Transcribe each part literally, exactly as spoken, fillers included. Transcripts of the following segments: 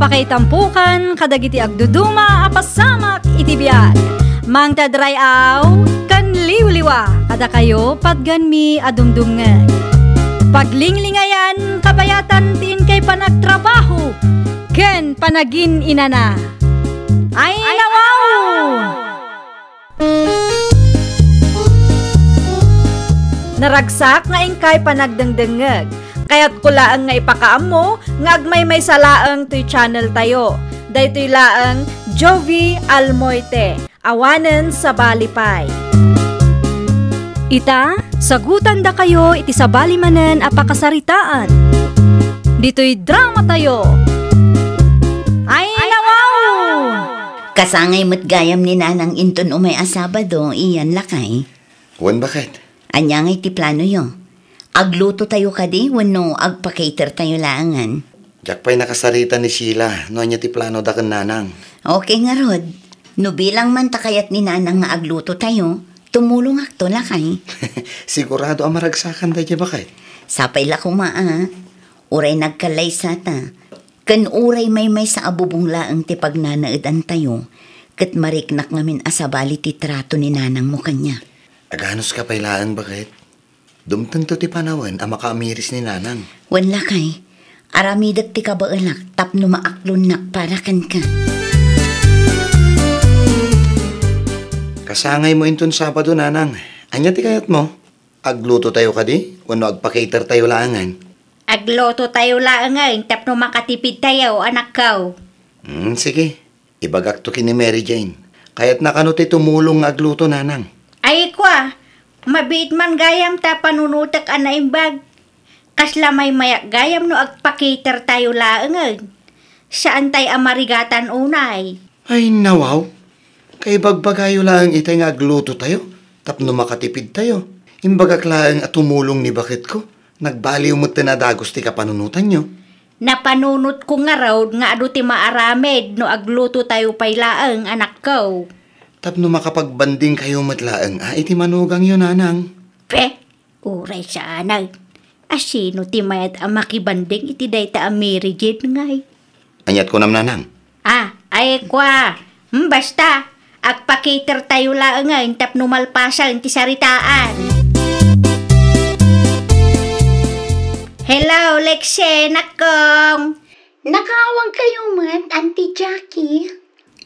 Pakaitampokan kadagiti agduduma a pasamak iti biag. Mangted ray-aw ken liwliwa kadakayo patgenmi a dumdumngeg. Paglinglingayan kabayatan ti inkay panagtrabaho ken panagin-inana. Ay, nawaw! Naragsak nga inkay panagdengdengngeg. Kayatko laeng nga ipakaammo nga agmaymaysa laeng toy channel tayo. Daytoy laeng Jovie Almoite, awanen sabali pay. Ita, sagutandakayo iti sabali manen a pakasaritaan. Ditoy drama tayo. Ay, nawaw! Kasangay met gayam ni Nanang inton umay a Sabado, Ian, lakay. Wen, baket? Ania ngay ti planoyo? Agluto tayo kadi wenno agpa-cater tayo laengen? Diak pay nakasarita ni Sheila no ania ti planoda ken Nanang. Okay ngarud. No bilang man ta kayat ni Nanang nga agluto tayo, tumulongakto, lakay. Sigurado a maragsakan daydiay, baket. Sapay la koma a. Uray nagkallaysata, ken uray maymaysa a bubong laeng ti pagnanaedantayo, ket mariknak ngamin a sabali ti trato ni Nanangmo kaniak. Aganuska pay laeng, baket? Dumtengto ti panawen a makaamiris ni Nanang. Wen, lakay, aramidek ti kabaelak tapno maaklonnak para kenka. Kasangaymo inton Sabado, Nanang. Ania ti kayatmo? Agluto tayo kadi wenno agpa-cater tayo laengen? Agluto tayo laengen tapno makatipid tayo, anakko. Hmm, sige. Ibagakto ken ni Mary Jane. Kayatna kano ti tumulong nga agluto, Nanang? Ay, kua, mabiit man gayam ta panunotek a naimbag. Kasla maymayak gayam no agpa-cater tayo laengen. Saan tay a marigatan unay. Ay, nawaw. Kaibagbagayo laeng itay nga agluto tayo tapno makatipid tayo. Imbagak laeng a tumulong ni baketko. Nagbaliw metten a dagus ti kapanunotanyo. Napanunotko ngarud nga adu ti maaramid no agluto tayo pay laeng, anakko. Tapno makapagbandingkayo met laeng a iti manugangyo, Nanang. Pe, uray saanen. Asino ti mayat a makibanding iti dayta a Mary Jane ngay? Aniat kunam, Nanang? Ah, ay, kua. Hmm, basta, agpa-cater tayo laengen tapno malpasen ti saritaan. Hello, Lexie, nakkong. Nakaawagkayo met, Auntie Jackie.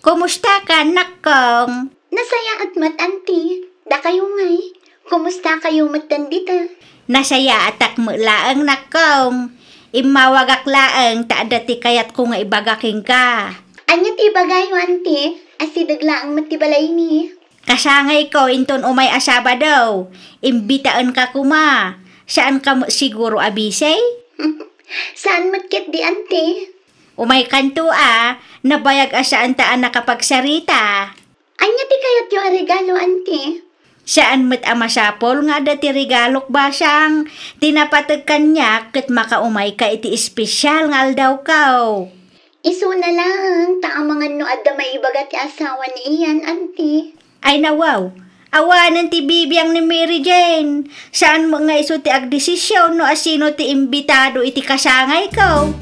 Kumusta ka, nakkong? Nasayaat met, Auntie. Dakayo ngay, kumusta kayo met dita? Nasayaatak met laeng, nakkong. Immawagak laeng ta adda ti kayatko nga ibaga kenka. Ania ti ibagayo, Auntie? Asideg laeng met ti balaymi. Kasangayko inton umay a Sabado. Imbitaenka koma. Saanka met siguro a busy? Saan met ketdi, Auntie. Umaykanto a, nabayag a saanta a nakapagsarita. Ania ti kayatyo a regalo, Auntie? Saan met a masapul nga adda ti regalok, basang. Ti napateg kaniak ket makaumayka iti espesial nga aldawko. Isuna laeng ta amangan no adda maibaga ti asawa ni Ian, Auntie. Ay, nawaw. Awanen ti bibiang ni Mary Jane. Saan met nga isu ti agdesisyon no asino ti imbitado iti kasangayko.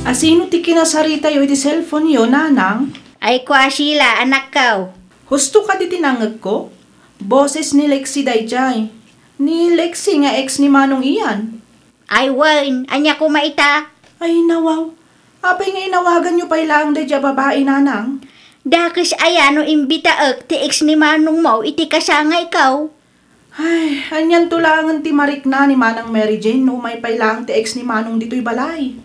Asino ti kinasaritayo iti cellphone-yo, Nanang? Ay, kua, Sheila, anakko. Husto kadi ti nangngegko? Boses ni Lexi daydiay. Ni Lexi nga ex ni Manong Ian. Ay, wen, ania koma ita? Ay, nawaw. Apay nga inawaganyo pay laeng daydiay a babai, Nanang? Dakes aya no imbitaek ti ex ni manongmo iti kasangayko? Ay, anianto laengen ti marikna ni Manang Mary Jane no umay pay laeng ti ex ni Manong ditoy balay?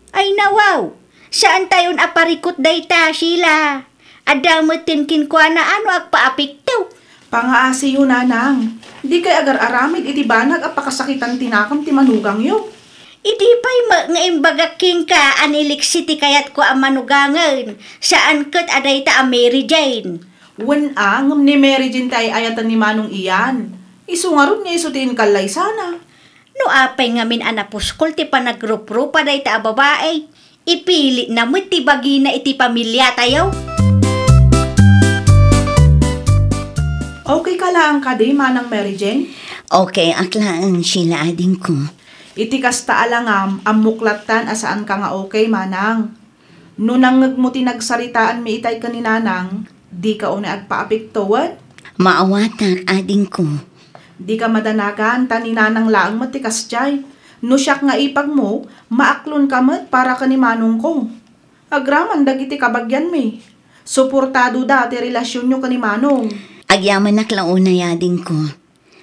Ay, nawaw! Saantayon a parikut dayta, Sheila. Adda metten kenkuana a no agpaapekto. Pangaasiyo, Nanang. Dikay agar-aramid iti banag a pakasakitan ti nakam ti manugangyo. Idi pay met nga imbagak kenka a ni Lexi ti kayatko a manugangen, saan ket a dayta a Mary Jane. Wen a, ngem ni Mary Jane ti ay-ayaten ni Manong Ian. Isu ngarud nga isu ti inkallaysana. No apay ngamin a napuskol ti panagruprupa dayta a babai, ipilitna met ti bagina iti pamiliatayo. Okay ka laeng kadi, Manang Mary Jane? Okay ak laeng, Sheila, adingko. Iti kasta a langam, ammok lattan a saanka nga okay, manang. No nangngegmo ti nagsaritaanmi itay ken ni nanang, dika unay agpaapekto, wen? Maawatak, adingko. Dika madanagan, ta ni nanang laeng met ti kasdiay. No siak nga ipagmo, maaklonka met para ken ni manongko. Agraman dagiti kabagianmi. Suportadoda ti relasionyo ken ni manong. Agyamanak la unay, adingko.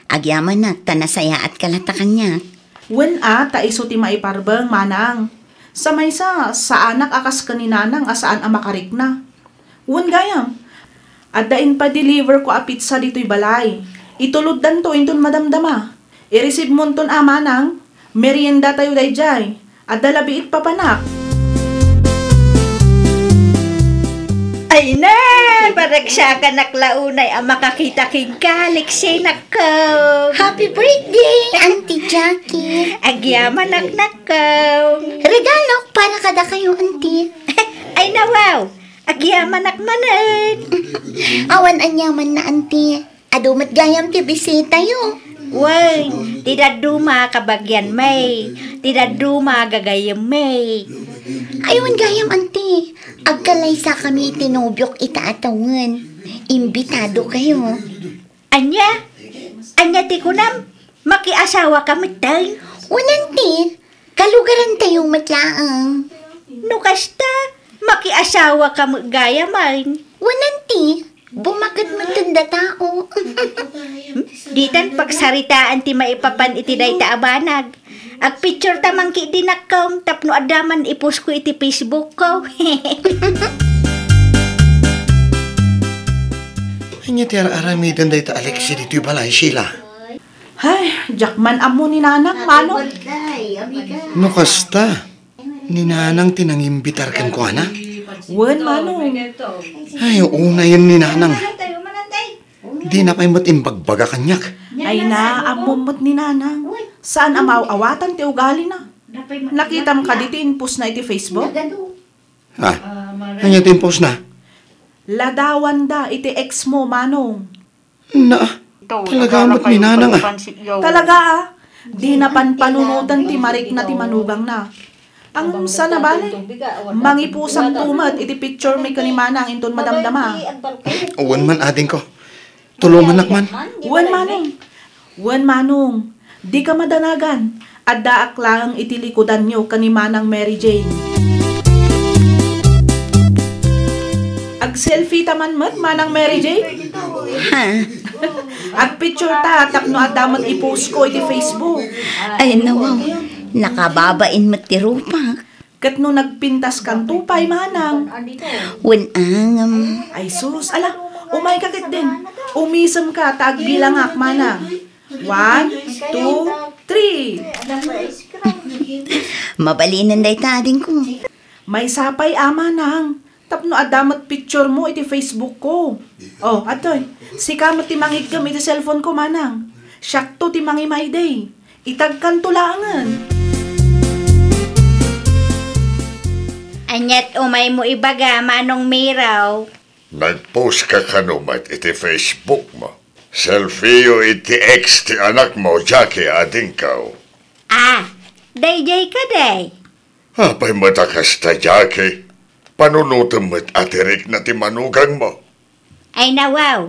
Agyamanak ta nasayaatka latta kaniak. Wen a, ta isu ti maiparbeng, manang. Sa maysa, saanak a kas ken ni nanang a saan a makarikna. Wen gayam, adda impadeliverko a pizza ditoy balay. Ituloddanto inton madamdama. Irisibmonton a, manang. Meriendatayo daydiay. Adda labiit papanak. Ay na, paragsakan la unay a makakita kenka, Lexi, nakko. Happy birthday, Auntie Jackie. Agyamanak, nakko. Regalo para kadakayo, Auntie. Ay na, wow. Agyamanak manen. Awan aniamanna, Auntie. Adu met gayam ti bisitayo. Wen, ti dadduma kabagianmi, ti dadduma gagayyemmi. Ay, wen gayam, Auntie. Agkalaysakami iti nobiok ita a tawen. Imbitadokayo. Ania? Ania ti kunam? Makiasawaka metten? Wen, Auntie. Kalugarantayo met laeng. No kasta, makiasawaka met gayam. Wen, Auntie. Bumaked metten da tao. Ditan pagsaritaan ti maipapan iti dayta a banag. Agpicture ta man ketdi, nakko, tapno adda man ipost ko iti Facebook ko. Ania ti ar-aramiden dayta a Lexi ditoy balay, Sheila? Hay, diak man ammo ni nanang, manong. No kasta, ni nanang ti nangimbitar kenkuana? Wen, manong. Ay, unayen ni nanang. Dina pay met imbagbaga kaniak. Ay na, ammom met ni nanang. Saan a maaw-awatan ti ugalina. Nakitam kadi ti inpostna iti Facebook? Ha? Ania ti inpostna? Ladawanda iti ex mo, manong. Na, talaga met ni nanang a. Talaga a. Dina panpanunoten ti marikna ti manugangna. Ngem saan a bale, mangipusakto met iti picture mi ken ni manang inton madamdama. Wen man, adingko. Tulongannak man. Wen, manong. Wen, manong. Dika madanagan. Addaak laeng iti likudanyo ken ni Manang Mary Jane. Agselfie ta man met, Manang Mary Jane? Ha? Agpicture ta tapno adda met ipost ko iti Facebook. Ay, nawaw. Nakababain met ti rupak. Ket no nagpintaskanto pay, manang? Wen, angem. Ay sus, ala, umayka ketdin. Umisemka ta agbilangak, manang. One, two, three. Mabalinen dayta, adingko. Maysa pay a, manang. Tapno adda met picture mo iti Facebook ko. Oh, atoy. Sika met ti mangiggem iti cellphone ko, manang. Siakto ti mangimaydi. Itagkanto laengen. Aniat umaymo ibaga, Manong Miraw? Nagpost ka kano met iti Facebook mo. Selfie-yo iti ex ti anak mo, Jackie, adingko. Ah, daydiay kadi. Apay met a kasta, Jackie? Panunotem met a ti rikna ti manugang mo. Ay nawaw,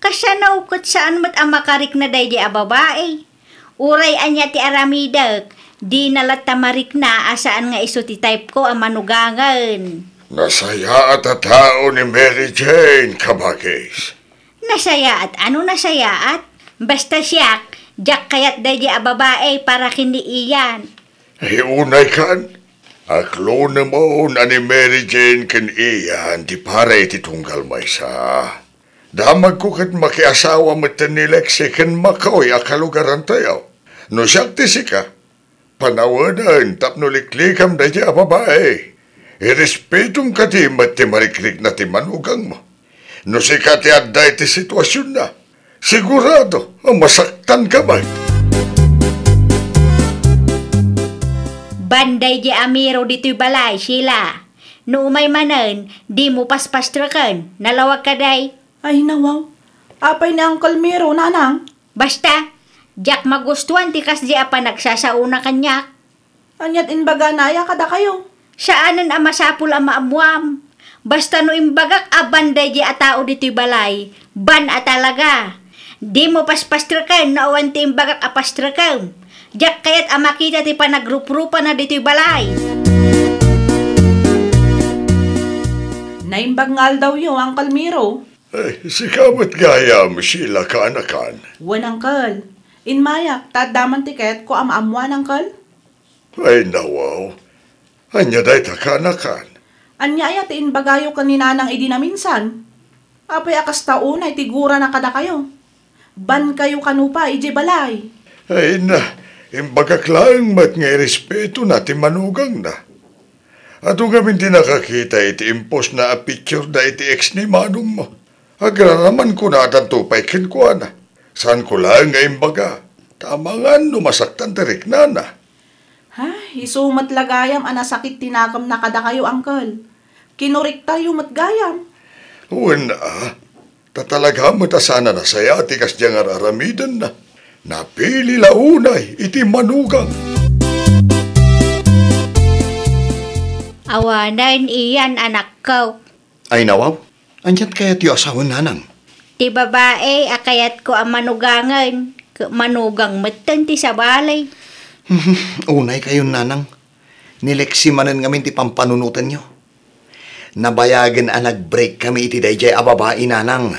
kasano ket saan met a makarikna daydiay a babai? Uray ania ti aramidek, dina latta marikna a saan nga isu ti type ko a manugangen. Nasayaat a tao ni Mary Jane, kabakis. Nasayaat? Ano nasayaat? Basta siak, diak kayat daydiay a babai para ken ni Ian. Ay, unay kan, aklonemon a ni Mary Jane ken Ian ti para iti tunggal maysa. Damagko ket makiasawa metten ni Lexi ken Makoy a kalugarantayo. No siak ti sika, panawenen tapno liklikam daydiay a babai. Irespetom kadi met ti marikrikna ti manugangmo. No sika ti adda iti situasionna, sigurado a masaktanka met. Banday di amiro ditoy balay, Sheila. No umay manen, dimo paspastreken. Nalawag ka, day. Ay, nawaw. Apay ni Uncle Miro, nanang? Basta, Diak magustuan ti kasdi a panagsasaona kaniak. Aniat imbagana aya kadakayo? Saanen a masapul a maammuam. Basta no imbagak a ban daydi a tao ditoy balay, ban a talaga. Dimo paspastreken no awan ti imbagak a pastrekem. Diak kayat a makita ti panagruprupana ditoy balay. Naimbag nga aldawyo, Uncle Miro. Ay, sika met gayam, Sheila, kaanakan. Wen, Uncle. Immayak, ta adda man ti kayatko a maammuan, Uncle. Ay, nawaw. Ania dayta, kaanakan? Ania aya ti imbagayo ken ni Nanang idi naminsan? Apay a kasta unay ti gurana kadakayo? Bankayo kano pay idiay balay. Ay na, imbagak laeng met nga irespetona ti manugangna. Adu ngamin ti nakakita iti imposna a picture da iti ex ni manongmo. Agraraman ko nadanto pay kenkuana. Saanko laeng nga imbaga, ta amangan no masaktan ti riknana. Ay, isu met la gayam a nasakit ti nakemna kadakayo, Uncle. Kinurektayo met gayam. Wen a, ta talaga met a saan a nasaya ti kasdiay nga ar-aramidenna. Napili la unay iti manugang. Awanen iyan, anakko. Ay nawaw, aniat kayatyo a sawen, Nanang? Ti babai a kayatko a manugangen, ket manugang metten ti sabali. Unay kayon, Nanang. Ni Lexi manen ngamin ti pampanunotenyo. Nabayagen a nag-break kami iti daydiay a babai, Nanang.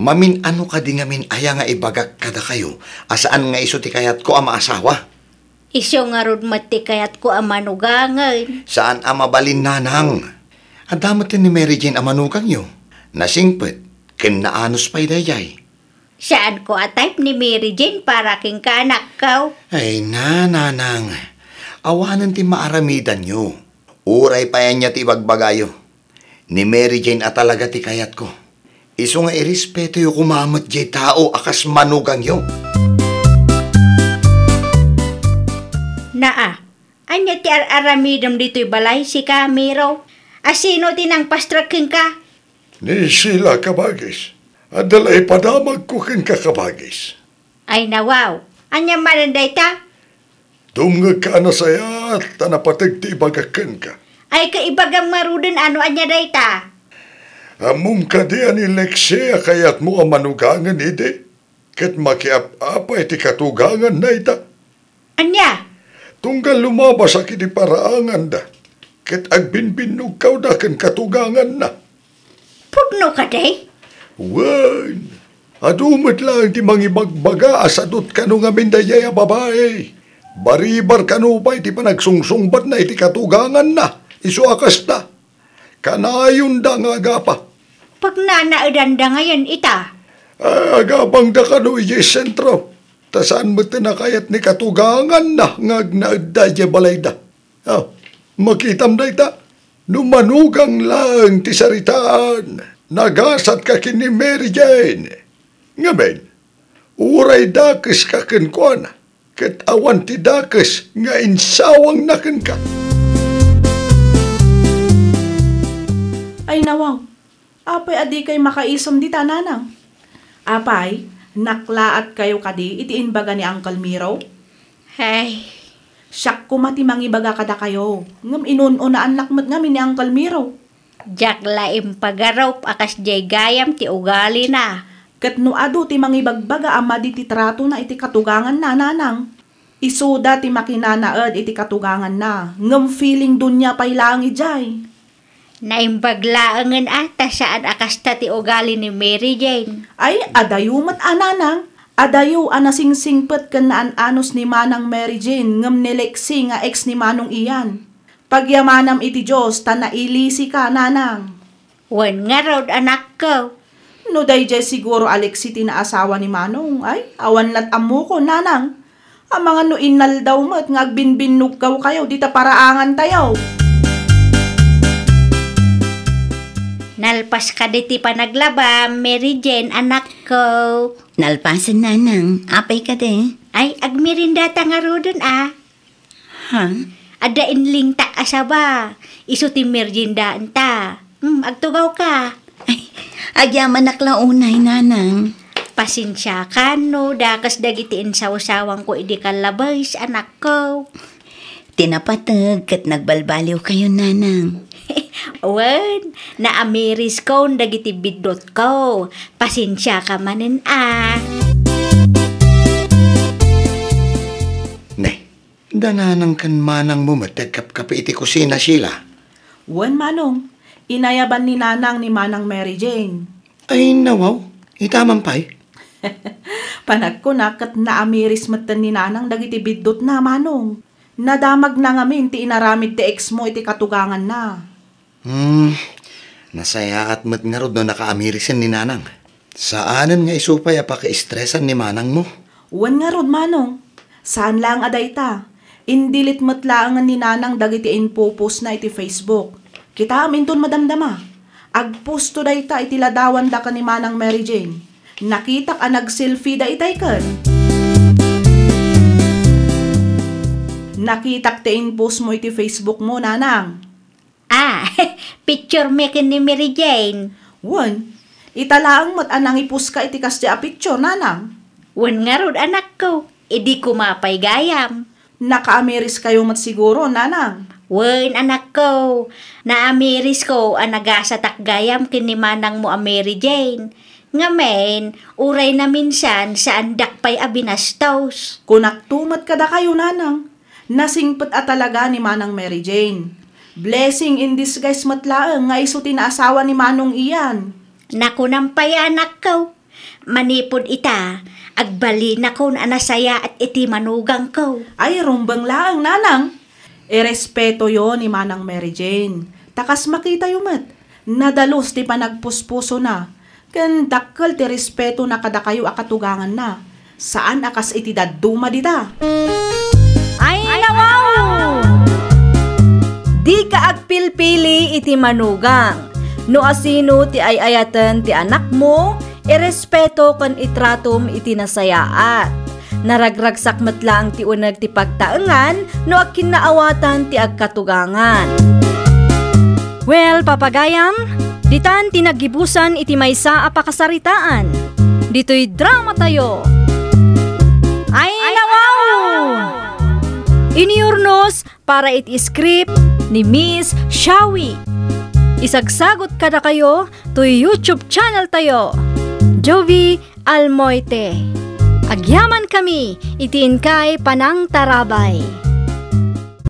Mamin-ano kadi ngamin aya nga ibagak kadakayo a saan nga isu ti kayatko a maasawa? Isu ngarud met ti kayatko a manugangen. Saan a mabalin, Nanang. Adda met ni Mary Jane a manugangyo. Nasingpet, ken naanus pay daydiay. Saanko a type ni Mary Jane para kenka, anakko. Ay na, Nanang. Awanen ti maaramidanyo. Uray pay ania ti ibagbagayo. Ni Mary Jane a talaga ti kayatko. Isu nga irespetoyo koma met diay tao a kas manugangyo. Naa, ania ti ar-aramidem ditoy balay, sika, Miro? A sino ti nangpastrek kenka? Ni Sheila, kabagis. Adda la ipadamagko kenka, kabagis. Ay nawaw, ania manen dayta? Dumngegka a nasayaat ta napateg ti ibagak kenka. Ay, kaibagam ngaruden a no ania dayta? Ammom kadi a ni Lexi a kayatmo a manugangen idi? Ket makiap-apay ti katuganganna ita. Ania? Tunggal lumabasak iti paraanganda, ket agbinbinnugkawda ken katuganganna. Pudno kadi? Wen, adu met laeng ti mangibagbaga a sadut kano ngamin daydiay a babai. Baribar kano pay ti panagsungsungbatna iti katuganganna, isu a kasta. Kanayonda nga agapa. Pagnanaedanda ngayen ita? Ah, agapangda kano idiay sentro, ta saan met ti nakayat ni katuganganna nga agnaedda idiay balayda. Ah, makitam dayta? No manugang laeng ti saritaan, nagasatka ken ni Mary Jane. Ngamin, uray dakeska kenkuana, ket awan ti dakes nga insawangna kenka. Ay nawaw, apay a dikay makaisem dita, Nanang? Apay, naklaatkayo kadi iti imbaga ni Uncle Miro? Hay. Siak koma ti mangibaga kadakayo, ngem inun-unaannak met ngamin ni Uncle Miro. Diak la impagarup a kasdiay gayam ti ugalina. Ket no adu ti mangibagbaga a madi ti tratona iti katuganganna, Nanang, isuda ti makinanaed iti katuganganna, ngem feeling donia pay laeng idiay. Naimbag laengen a ta saan a kasta ti ugali ni Mary Jane. Ay, adayo met a, Nanang. Adayo a nasingsingpet ken naan-anus ni Manang Mary Jane ngem ni Lexi nga ex ni Manong Ian. Pagyamanam iti Dios ta nailisika, Nanang. Wen ngarud, anakko. No daydiay siguro a Lexi ti naasawa ni Manong, ay, awan lat ammokon, Nanang. Amangan no inaldaw met nga agbinbinnugkawkayo dita paraangantayo. Nalpas kadi ti panaglabam, Mary Jane, anakko. Nalpasen, Nanang. Apay kadi? Ay, agmerendata ngaruden a. Ha? Adda inlingtak a saba. Isu ti meriendaenta. Hmm, agtugawka. Ay, agyamanak la unay, Nanang. Pasensiakan no dakes dagiti insawsawangko idi kallabes, anakko. Ti napateg ket nagbalbaliwkayon, nanang. Wen, naamiriskon dagiti biddutko. Pasensiaka manen a. Ne, da nanang ken manangmo met ti agkapkapi iti kusina, Sheila? Wen, Manong. Inayaban ni Nanang ni Manang Mary Jane. Ay, nawaw. Ita man pay? Panagkuna ket naamiris metten ni Nanang dagiti biddutna, Manong. Nadamagna ngamin ti inaramid ti ex mo iti katuganganna. Hmm, nasayaat met ngarud no nakaamirisen ni Nanang. Saanen nga isu pay a pakaestresan ni manangmo. Wen ngarud, Manong. Saan laeng a dayta. Indilit met laengen ni Nanang dagiti impo-postna iti Facebook. Kitaem inton madamdama. Agposto dayta iti ladawan daka ni Manang Mary Jane. Nakitak a nagselfie da itay ken. Nakitak ti impost mo iti Facebook mo, Nanang. Ah, picture mi ken ni Mary Jane. Wen, ita laeng met a nangiposka iti kasdi a picture, Nanang. Wen ngarud, anakko, idi koma pay gayam. Nakaamiriskayo met siguro, Nanang. Wen, anakko, naamirisko a nagasatak gayam ken ni manangmo a Mary Jane. Ngamin, uray naminsan, saandak pay a binastos. Kunakto met kadakayo, Nanang. Nasingpet a talaga ni Manang Mary Jane. Blessing in disguise met laeng nga isu ti naasawa ni Manong Ian. Nakunam pay, anakko. Manipud ita, agbalinakon a nasayaat iti manugangko. Ay, rumbeng laeng, Nanang. Irespetoyo ni Manang Mary Jane. Ta kas makitayo met, nadalus ti panagpuspusona. Ken dakkel ti respetona kadakayo a katuganganna. Saan a kas iti dadduma dita. Ay, nawaw! Dika agpilpili iti manugang. No asino ti ay-ayaten ti anakmo, irespeto ken itratom iti nasayaat. Naragragsak met laeng ti uneg ti pagtaengan no agkinnaawatan ti agkatugangan. Well, papagayam, ditan ti naggibusan iti maysa a pakasaritaan. Ditoy dramatayo. Ay, nawaw! Iniurnos para iti script ni Miss Shawi. Isagsagot kadakayo toy YouTube channel tayo, Jovie Almoite. Agyamankami iti inkay panangtarabay.